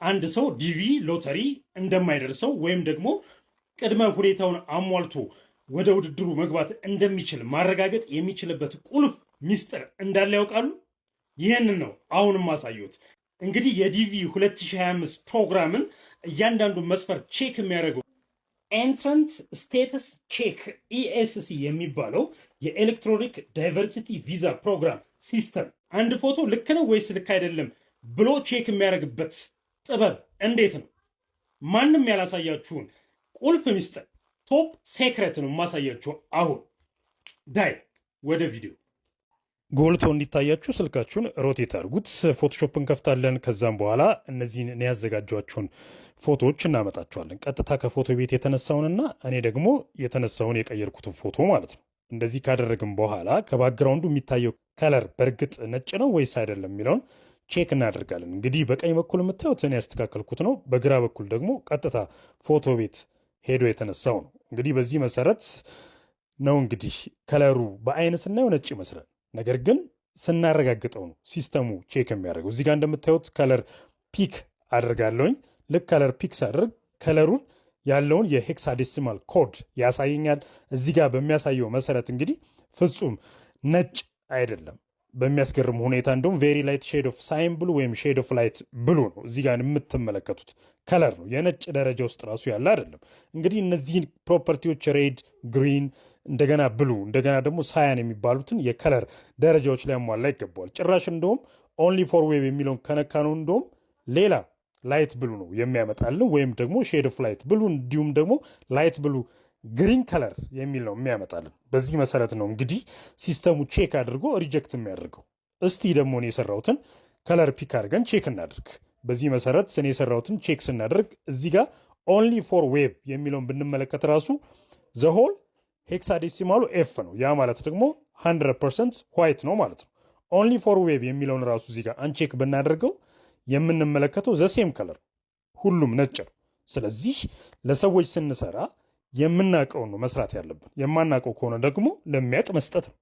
አንድ ሰው ዲቪ ሎተሪ እንደማይደርሰው ወይም ደግሞ ቅድመ ሁኔታውን አሟልቶ ወደ ውድድሩ መግባት እንደሚችል ማረጋገጥ የሚችልበት ቁልፍ ሚስጥር እንዳለ ያውቃሉ? ይህንን ነው አሁንም ማሳየት። እንግዲህ የዲቪ 2025 ፕሮግራምን እያንዳንዱ መስፈርት check የሚያደርገው Entrant Status Check ESC የሚባለው የ Electronic Diversity Visa Program system አንድ ፎቶ ልክ ነው ወይስ ልክ አይደለም ብሎ check የሚያደርግበት ጥበብ እንዴት ነው? ማንም ያላሳያችሁን ቁልፍ ሚስጥር፣ top secret ነው የማሳያችሁ አሁን። ዳይ ወደ ቪዲዮ። ጎልቶ እንዲታያችሁ ስልካችሁን rotate አድርጉት። Photoshop እንከፍታለን። ከዛም በኋላ እነዚህን እኔ ያዘጋጇቸውን ፎቶዎች እናመጣቸዋለን። ቀጥታ ከፎቶ ቤት የተነሳውንና እኔ ደግሞ የተነሳውን የቀየርኩትን ፎቶ ማለት ነው። እንደዚህ ካደረግን በኋላ ከ background ኡ የሚታየው color በእርግጥ ነጭ ነው ወይስ አይደለም የሚለውን check እናደርጋለን። እንግዲህ በቀኝ በኩል የምታዩት እኔ ያስተካከልኩት ነው። በግራ በኩል ደግሞ ቀጥታ ፎቶ ቤት ሄዶ የተነሳው ነው። እንግዲህ በዚህ መሰረት ነው እንግዲህ color ኡ በአይን ስናየው ነጭ ይመስላል። ነገር ግን ስናረጋግጠው ነው system ኡ check የሚያደርገው። እዚህ ጋር እንደምታዩት color pick አደርጋለሁኝ። ልክ color pick ሳደርግ color ኡን ያለውን የ hexadecimal code ያሳየኛል። እዚህ ጋር በሚያሳየው መሰረት እንግዲህ ፍጹም ነጭ አይደለም። በሚያስገርም ሁኔታ እንደውም very light shade of cyan blue ወይም shade of light blue ነው እዚህ ጋር የምትመለከቱት color ነው። የነጭ ደረጃ ውስጥ ራሱ ያለ አይደለም። እንግዲህ እነዚህን property ዎች red፣ green፣ እንደገና blue፣ እንደገና ደግሞ cyan የሚባሉትን የ color ደረጃዎች ሊያሟላ ይገባዋል። ጭራሽ እንደውም only for web የሚለውን ከነካነው እንደውም ሌላ light blue ነው የሚያመጣልን ወይም ደግሞ shade of light blue እንዲሁም ደግሞ light blue green color የሚል ነው የሚያመጣልን። በዚህ መሰረት ነው እንግዲህ system ኡ check አድርጎ reject የሚያደርገው። እስቲ ደግሞ እኔ የሰራሁትን color pick አድርገን check እናድርግ። በዚህ መሰረት እኔ የሰራሁትን check ስናደርግ እዚህ ጋር only for web የሚለውን ብንመለከት ራሱ the whole hexadecimal ኡ F ነው። ያ ማለት ደግሞ 100% white ነው ማለት ነው። Only for web የሚለውን ራሱ እዚህ ጋር uncheck ብናደርገው የምንመለከተው the same color ሁሉም ነጭ ነው። ስለዚህ ለሰዎች ስንሰራ የምናውቀውን ነው መስራት ያለብን። የማናውቀው ከሆነ ደግሞ ለሚያውቅ መስጠት ነው።